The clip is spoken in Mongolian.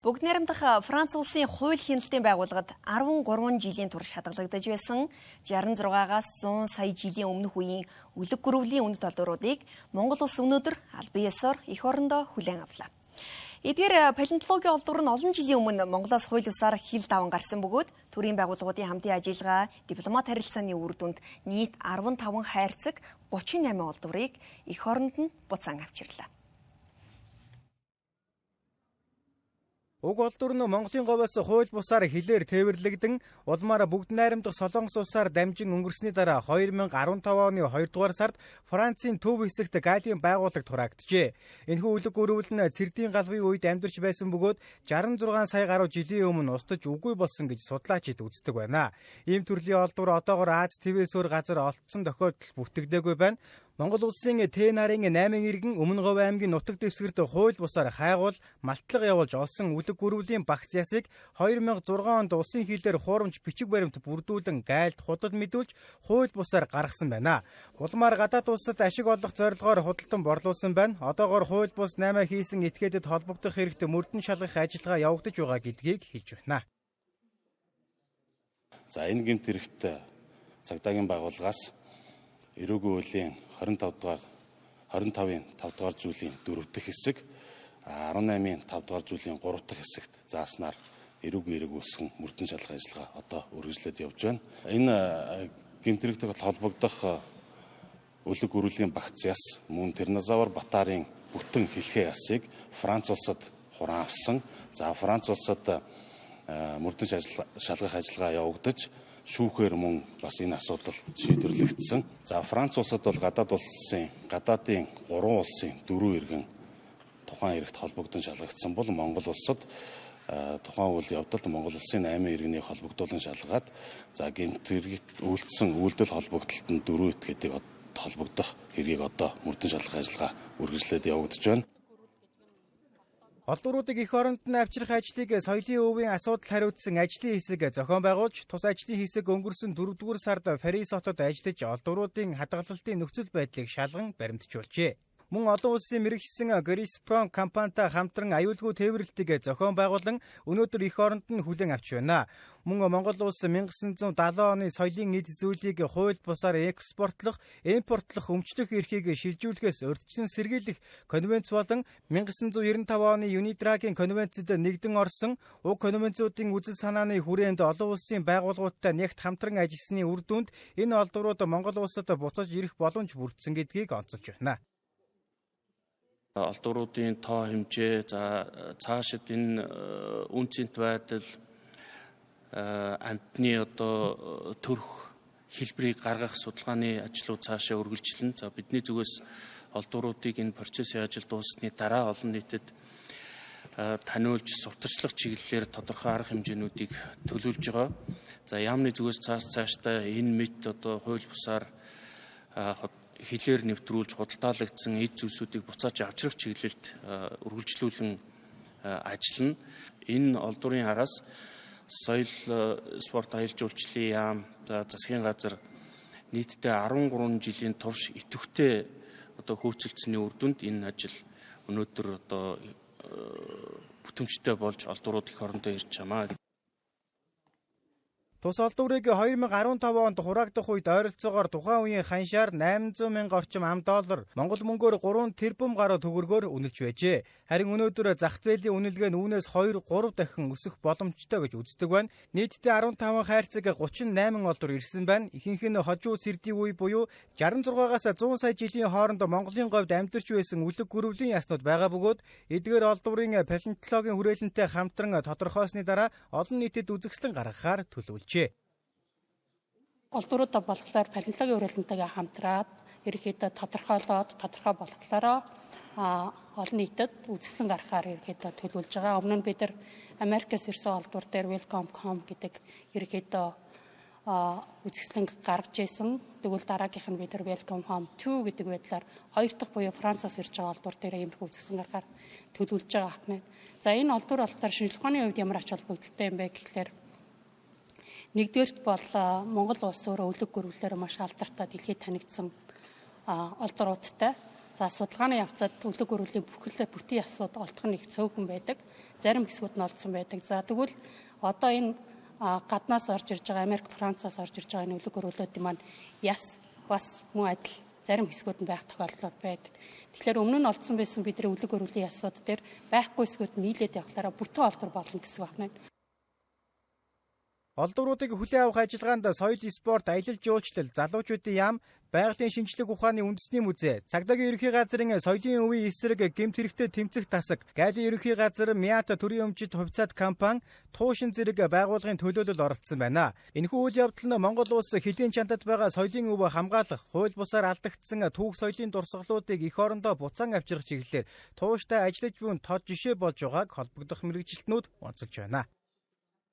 Бүгд найрамдах Франц улсын хууль хяналтын байгууллагад 13 жилийн турш хадгалагдаж байсан 66-аас 100 сая жилийн өмнөх үеийн үлэг гөрөвлийн үнэт олдвруудыг Монгол улс өнөөдөр албан ёсоор эх орондоо хүлээн авлаа. Эдгээр палеонтологийн олдвор нь олон жилийн өмнө Монголоос хууль бусаар хил даван гарсан бөгөөд төрийн байгууллагуудын хамтын ажиллагаа, дипломат харилцааны үр дүнд нийт 15 хайрцаг 38 олдврыг эх оронд нь буцаан авчирлаа. Уг олдвор нь Монголын говьос хууль бусаар хилээр тээвэрлэгдэн улмаар бүгд найрамдах Солонгос улсаар дамжин өнгөрсний дараа 2015 оны 2 дугаар сард Францын төв хэсэгт Галлийн байгууллагт хураагджээ. Энэхүү үлэг гөрөвл нь Цэрдийн галбын үед амьдарч байсан бөгөөд 66 сая гаруй жилийн өмнө устж үгүй болсон гэж судлаачид үздэг байна. Ийм төрлийн олдвор одоогор Аз твээс өөр газар олдсон тохиолдол бүртгэгдээгүй байна. Монгол улсын Т нарын 8 иргэн Өмнө Говь аймгийн нутаг дэвсгэрт хууль бусаар хайгуул малтлага явуулж олсон үлэг гөрөвлийн багц ясыг 2006 онд улсын хилээр хуурамч бичиг баримт бүрдүүлэн гайлд худал мэдүүлж хууль бусаар гаргасан байна. Улмаар гадаад улсад ашиг олох зорилгоор худалдан борлуулсан байна. Одоогоор хууль бус 8 хийсэн этгээдэд холбогдох хэрэгт мөрдөн шалгах ажиллагаа явагдаж байгаа гэдгийг хэлж байна. За энэ гэмт хэрэгт цагдаагийн байгууллагаас эрүүгийн хуулийн 25 дугаар 25-ын 5 дугаар зүйлийн 4 дахь хэсэг, 18-ын 5 дугаар зүйлийн 3 дахь хэсэгт зааснаар эрүүгийн эрэг үүсгэн мөрдөн шалгах ажиллагаа одоо үргэлжлээд явж байна. Энэ гэмт хэрэгтэй холбогдох үлэг гөрүүлийн багц яс мөн Тернозавр Батарын бүтэн хэлхээ ясыг Франц улсад хураан авсан. За Франц улсад мөрдөн шалгах ажиллагаа явагдаж шүүхээр мөн бас энэ асуудал шийдвэрлэгдсэн. За Франц улсад бол гадаад улсын гадаадын 3 улсын 4 иргэн тухайн хэрэгт холбогдсон шалгагдсан бол Монгол улсад тухайн үйл явдалд Монгол улсын 8 иргэнийг холбогдуулан шалгаад за гэмт хэрэгт үйлдсэн үйлдэл холбогдлолт нь 4 этгээдийг холбогдох хэргийг одоо мөрдөн шалгах ажиллагаа үргэлжлээд явагдаж байна. Олдвруудыг эх оронд нь авчрах ажлыг соёлын өвийн асуудал хариуцсан ажлын хэсэг зохион байгуулж, тус ажлын хэсэг өнгөрсөн 4-р сард Парис хотод ажиллаж олдвруудын хадгалалтын нөхцөл байдлыг шалган баримтжуулжээ. Мөн олон улсын мэргэжсэн Grisprом компанитай хамтран аюулгүй тээвэрлэлтийг зохион байгуулан өнөөдөр эх оронд нь хүлээн авч байна. Мөн Монгол улс 1970 оны соёлын эд зүйлийг хууль бусаар экспортлох, импортлох, өмчлөх эрхийг шилжүүлэхээс урьдчилан сэргийлэх конвенц болон 1995 оны Юнидрагийн конвенцэд нэгдэн орсон уг конвенцүүдийн үзэл санааны хүрээнд олон улсын байгууллагуудтай нэгт хамтран ажилласны үр дүнд энэ олдврууд Монгол улсад буцаж ирэх боломж бүрдсэн гэдгийг онцолж байна. Олдвруудын тоо хэмжээ, за цаашид энэ үн цэнт байдал, амьтны одоо төрх хэлбэрийг гаргах судалгааны ажлууд цаашаа үргэлжлэнэ. За бидний зүгээс олдвруудыг энэ процессын ажил дууссаны дараа олон нийтэд таниулж сурталчлах чиглэлээр тодорхой арга хэмжээнүүдийг төлөвлөж байгаа. За яамны зүгээс цаашдаа энэ мэт одоо хууль бусаар хилээр нэвтрүүлж худалдаалагдсан эд зүйлсүүдийг буцааж авчрах чиглэлд үргэлжлүүлэн ажиллана. Энэ олдврын араас соёл, спорт, аялал жуулчлалын яам, за засгийн газар нийтдээ 13 жилийн турш идэвхтэй одоо хөөцөлдсөний үр дүнд энэ ажил өнөөдөр одоо бүтэмжтэй болж олдврууд эх орондоо ирж чамаа. Тус олдврыг 2015 онд хураагдах үед ойролцоогоор тухайн үеийн ханшаар 800 мянга орчим ам доллар, Монгол мөнгөөр 3 тэрбум гаруй төгрөгөөр үнэлж байжээ. Харин өнөөдөр зах зээлийн үнэлгээ нь үүнээс 2-3 дахин өсөх боломжтой гэж үздэг байна. Нийтдээ 15 хайрцаг 38 олдвор ирсэн байна. Ихэнх нь хожуу цэрдийн үе буюу 66-аас 100 сая жилийн хооронд Монголын говьд амьдарч байсан үлэг гөрөвлийн яснууд байгаа бөгөөд эдгээр олдврын палеонтологийн хүрээлэнтэй хамтран тодорхойлсны дараа олон нийтэд үзэсгэлэн гаргахаар төлөвлөж. Олдвруудаа болохоор палеонтологийн хүрээлэнтэйгээ хамтраад ерөнхийдөө тодорхойлоод тодорхой болохоор олон нийтэд үзэсгэлэн гаргахаар ерөнхийдөө төлөвлөж байгаа. Өмнө нь бид нар Америкээс ирсэн олдвор дээр Welcome Home гэдэг ерөнхийдөө үзэсгэлэн гаргаж ирсэн. Тэгвэл дараагийнх нь бид нар Welcome Home 2 гэдэг байдлаар хоёр дахь буюу Францаас ирж байгаа олдвор дээр иймэрхүү үзэсгэлэн гаргахаар төлөвлөж байгаа хэрнээ. За энэ олдвор болохоор шинжлэх ухааны хувьд ямар ач холбогдолтой юм бэ гэхлээр нэгдүгээрт бол Монгол улс өөрөө үлэг гөрвлөөр маш алдартай дэлхийд танигдсан олдвруудтай. За судалгааны явцад үлэг өрүүлийн бүхэл бүтэн ясууд олдох нь их цөөхөн байдаг. Зарим хэсгүүд нь олдсон байдаг. За тэгвэл одоо энэ гаднаас орж ирж байгаа Америк, Францаас орж ирж байгаа энэ үлэг өрүүлүүдийн маань яс бас мөн адил зарим хэсгүүд нь байх тохиолдлууд байдаг. Тэгэхээр өмнө нь олдсон байсан бидний үлэг өрүүлийн ясууд дээр байхгүй хэсгүүд нийлээд явхлаараа бүтэн олдвор болно гэсэн үг байна. Олдвруудыг хүлээн авах ажиллагаанд соёл, спорт, аялал жуулчлал, залуучуудын яам, байгалийн шинжлэх ухааны үндэсний музей, цагдаагийн ерөнхий газрын соёлын өвийн эсрэг гэмт хэрэгтэй тэмцэх тасаг, гайлын ерөнхий газар, Миата төрийн өмчит хувьцаат компани, туушин зэрэг байгууллагын төлөөлөл оролцсон байна. Энэхүү үйл явдал нь Монгол улс хөлийн чантад байгаа соёлын өв хамгаалах, хууль бусаар алдагдсан түүх соёлын дурсгалуудыг эх орондоо буцаан авчрах чиглэлээр тууштай ажиллаж буй тод жишээ болж байгааг холбогдох мэргэжилтнүүд онцолж байна.